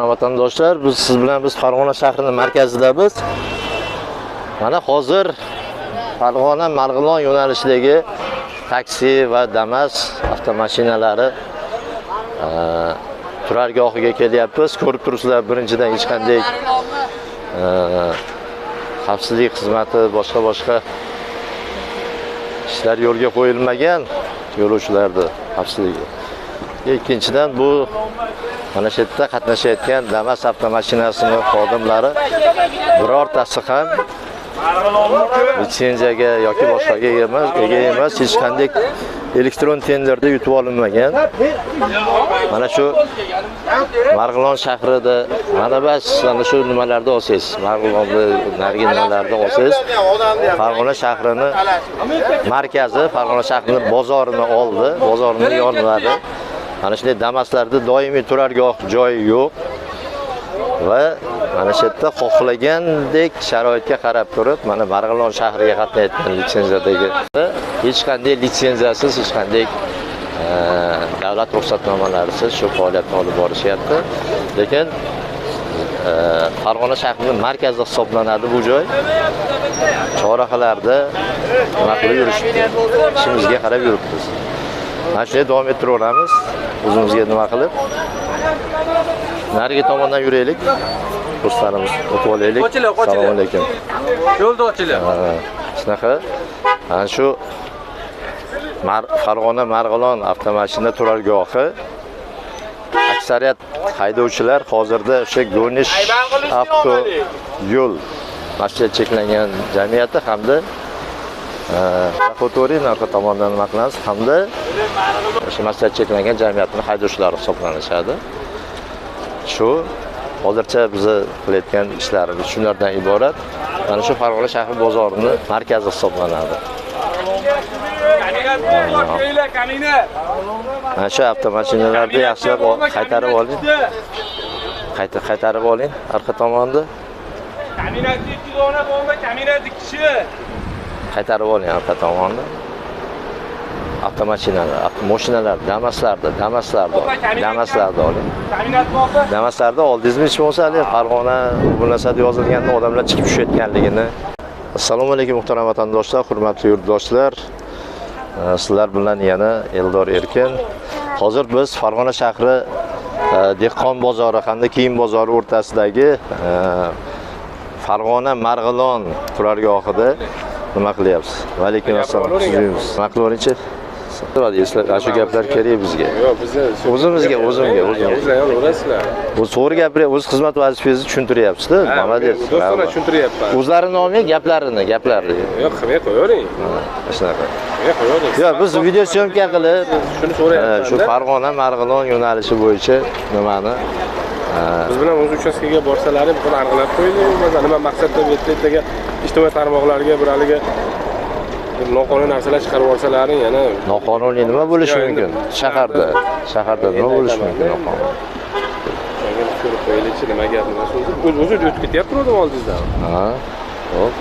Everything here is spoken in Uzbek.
Vatandoshlar, biz siz bilan biz Farg'ona shahrining markazidamiz. Mana hozir Farg'ona Marg'ilon yo'nalishidagi taksi va Damas avtomashinalari turargohiga kelyapmiz. Ko'rib turibsizlar, birinchidan hech qanday xavfsizlik xizmati, boshqa ishlar yo'lga qo'yilmagan yo'lovchilarni xavfsizligi. Ikkinchidan, bu mana shu yerda qatnashayotgan Damas avtomashinasining xodimlari birortasi ham litsenziyaga yoki boshqaga ega emas, hech qanday elektron tenderda yutib olinmagan. Mana shu Marg'ilon shahrida mana bas mana shu nimalarda olsangiz, Marg'ilonni narigi nimalarda olsangiz, Farg'ona shahrini markazi, Farg'ona shahrining bozorini oldi, bozorini yonlari. Mana shunday Damaslarda doimiy turargoh joyi yo'q va mana shu yerda xohlagandek sharoitga qarab turib, mana Marg'ilon shahriga qatnayotgan litsenziyadagi hech qanday litsenziyasiz, hech qanday davlat ruxsatnomalarisiz shu faoliyatni olib borishyapti. Lekin Farg'ona shahrining markazi hisoblanadi bu joy. Chorrahalarda nima qilib yurishibdi? Ishimizga qarab yuribmiz. Mana shunday davom ettiraveramiz. O'zimizga nima qilib? Narigi tomondan yuraylik. Do'stlarimiz o'tib olaylik. Assalomu alaykum. Yo'lda ochilyapti. Shunaqa. Mana shu Farg'ona Marg'ilon avtomashina turargohi. Aksariyat haydovchilar hozirda o'sha Go'nish avto yo'l mas'uliyati cheklangan jamiyati hamda Fotori narxi tomondan nima qilamiz hamda o'sha mas'uliyati cheklangan jamiyatning haydovchilari hisoblanishadi. Shu hozircha bizni qilayotgan ishlarimiz shunlardan iborat. Mana shu Farg'ona shahri bozorining markazi hisoblanadi. Mana shu avtomashinalarni yaxshilab qaytarib oling. Qaytarib oling arqa tomonni. Kaminatchi 2 dona bomba, kaminatchi kishi. Qaytarib oling arqa tomonni. Avtomashinalar, mashinalar, Damaslarni oling. Damaslarni oldingizmi hech bo'lmasa, hali Farg'ona bu narsada yozilganda odamlar chiqib tushayotganligini. Assalomu alaykum muhtaram vatandoshlar, hurmatli yurtdoshlar. Sizlar bilan yana Eldor Erkin. Hozir biz Farg'ona shahri dehqon bozori hamda kiyim bozori o'rtasidagi Farg'ona Marg'ilon turargohida nima qilyapsiz? Va alaykum assalom. Nima qilaveringchi? Shu gaplar kerak bizga. Yo'q, bizga o'zimizga, o'zimga. O'zinglar. Bu to'g'ri gapiryapsiz, o'z xizmat vazifangizni tushuntiryapsiz-da. Молодец. Do'stona tushuntiryapman. O'zlarini olmang, gaplarini. Yo'q, qilmay qo'yavering. Shunaqa. Qilmay qo'yavering. Yo'q, biz video syomka qilib shuni so'rayapman. Shu Farg'ona Marg'ilon yo'nalishi bo'yicha nimani biz bilan o'z uchastkaga borsalaring, buni aniqlab qo'ying. Masalan, nima maqsadda bu yerda ijtimoiy tarmoqlarga bir haliga noqonuniy narsalar chiqarib olsalaring, yana noqonuniy nima bo'lishi mumkin? Shaharda nima bo'lishi mumkin noqonuniy? Ko'rib qo'yaylikchi, nima gap, nima so'zi? O'zi o'tib ketyapti odam oldingizdan. Ha, xo'p.